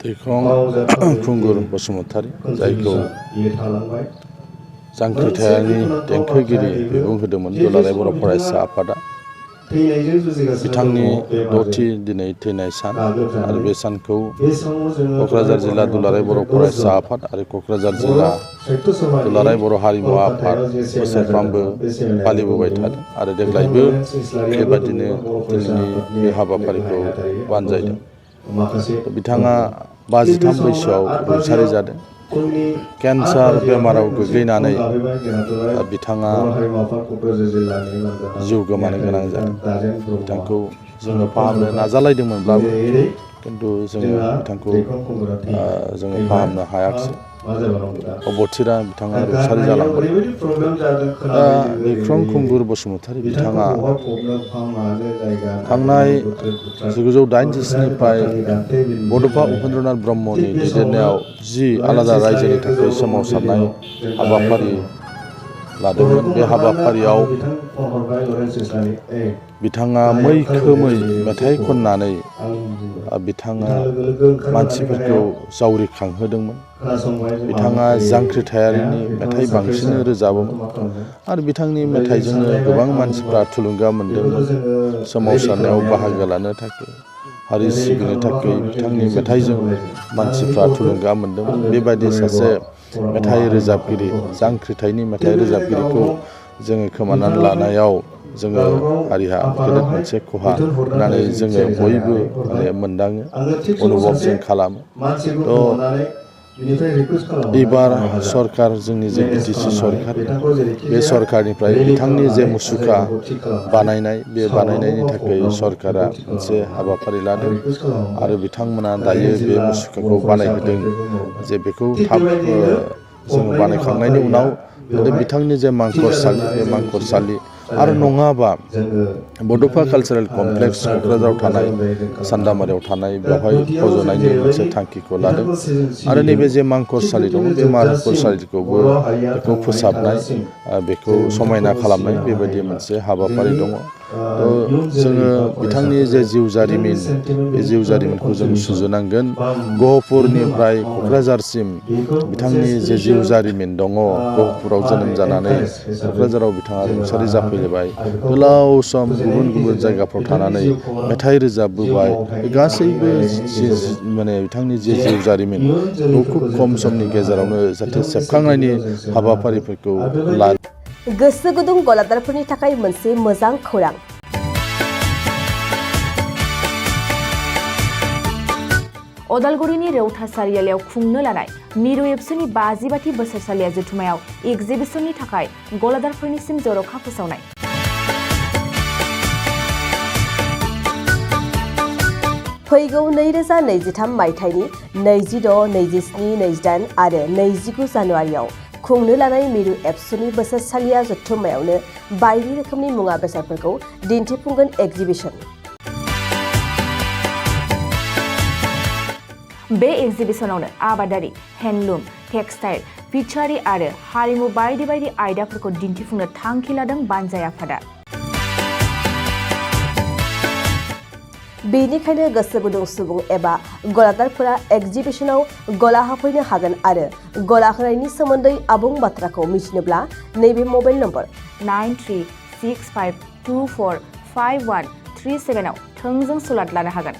दैख्रं खुंगुर बसुमतारी जायखौ जांख्रिथायनि देंखोगिरि बिबुं होदोंमोन दुलाराय बर' फरायसा आफादा बिथांनि 6थि दिनै थैनाय सान आरो बे सानखौ क'क्राझार जिल्ला दुलाराय बर' फरायसा आफाद आरो क'क्राझार जिल्ला दुलाराय बर' हारिमु आफाद बोसोरफ्रामबो फालिबोबाय थादों आरो देग्लायबो बेबादिनो दिनैनि बे हाबाफारिखौ बानजायदों। बिथाङा 53 बैसोआव रुंसारि जादों। केन्सार बेमाराव गोग्लैनानै बिथाङा जिउ गोमानो गोनां जादों। बिथांखौ जोङो फाहामनो नाजालायदोंमोनब्लाबो किन्तु जोङो बिथांखौ जोङो फाहामनो हायाखिसै। अबथिरा बिथाङा रुंसारि जालांबाय। दा दैख्रं खुंगुर बसुमतारी बिथाङा थांनाय 1987 निफ्राय बड'फा उपेन्द्रनाथ ब्रह्मनि दैदेननायाव 10 आलादा रायजोनि थाखाय सोमावसारनाय हाबाफारि लादोंमोन। बे हाबाफारियाव बिथाङा मैखोमै मेथाइ खननानै बिथाङा मानसिफोरखौ जावरिखांहोदोंमोन। बिथाङा जांख्रिथायारिनि मेथाइ बांसिन रोजाबोमोन आरो बिथांनि मेथाइजोंनो गोबां मानसिफ्रा थुलुंगा मोन्दोंमोन सोमावसारनायाव बाहागो लानो थाखाय हारि सिबिनो थाखाय बिथांनि मेथाइजों मानसिफ्रा थुलुंगा मोन्दोंमोन। बेबायदि सासे मेथाइ रोजाबगिरि जांख्रिथायनि मेथाइ रोजाबगिरिखौ जोङो खोमानानै लानायाव जोङो हारिहा गेदेर मोनसे खहा होननानै जोङो बयबो मोनदाङो अनुभब जों खालामो। एबार सरकार जोंनि जे BTC सरकार बे सरकारनिफ्राय बिथांनि जे मुसुखा बानायनाय बे बानायनायनि थाखाय सरकारा मोनसे हाबाफारि लादों आरो बिथांमोना दायो बे मुसुखाखौ बानायहोदों जे बेखौ थाब जोङो बानायखांनायनि उनाव बिथांनि जे मांखरसालि बे मांखरसालि आरो नङाबा बड'फा कालचारेल कमप्लेक्स क'क्राझाराव थानाय सान्दामारियाव थानाय बेवहाय फज'नायनि मोनसे थांखिखौ लादों आरो नैबे जे मांखरसालि दं बे मांखरसालिखौबो बेखौ फोसाबनाय बेखौ समायना खालामनाय बेबायदि मोनसे हाबाफारि दङ। जोङो बिथांनि जे जिउ जारिमिन बे जिउ जारिमिनखौ जों सुजुनांगोन। गहपुरनिफ्राय क'क्राझारसिम बिथांनि जे जिउ जारिमिन दङ। गहपुराव जोनोम जानानै क'क्राझाराव बिथाङा रुंसारि जाफैबाय। गोलाव सम गुबुन गुबुन जायगाफ्राव थानानै मेथाइ रोजाबबोबाय। गासैबो बिथांनि जे जिउ जारिमिन खुब खम समनि गेजेरावनो जाहाथे सेबखांनायनि हाबाफारिफोरखौ लादों। गोसो गुदुं गलादारफोरनि थाखाय मोनसे मोजां खौरां। अदालगुरिनि रौता सारियालियाव खुंनो लानाय मिरु एबसुनि 50 बोसोरसालिया जथुमायाव एगजिबिसननि थाखाय गलादारफोरनिसिम जर'खा फोसावनाय। फैगौ 2023 मायथाइनि 26, 27, 28 आरो 29 जानुवारियाव खुंनो लानाय मिरु एबसुनि बोसोरसालिया जथुम्मायावनो बायदि रोखोमनि मुवा बेसादफोरखौ दिन्थिफुंगोन एगजिबिसन। बे एगजिबिसनावनो आबादारि, हेन्डलुम, टेक्सटाइल, फिचारि आरो हारिमु बायदि बायदि आयदाफोरखौ दिन्थिफुंनो थांखि लादों बानजाय आफादा। बेनिखायनो गोसो गुदुं सुबुं एबा गलादारफोरा एगजिबिसनाव गला होफैनो हागोन आरो गला होनायनि सोमोन्दै आबुं बाथ्राखौ मिथिनोब्ला नैबे मबाइल नम्बर 9365245137 आव थोंजों सुलाद लानो हागोन।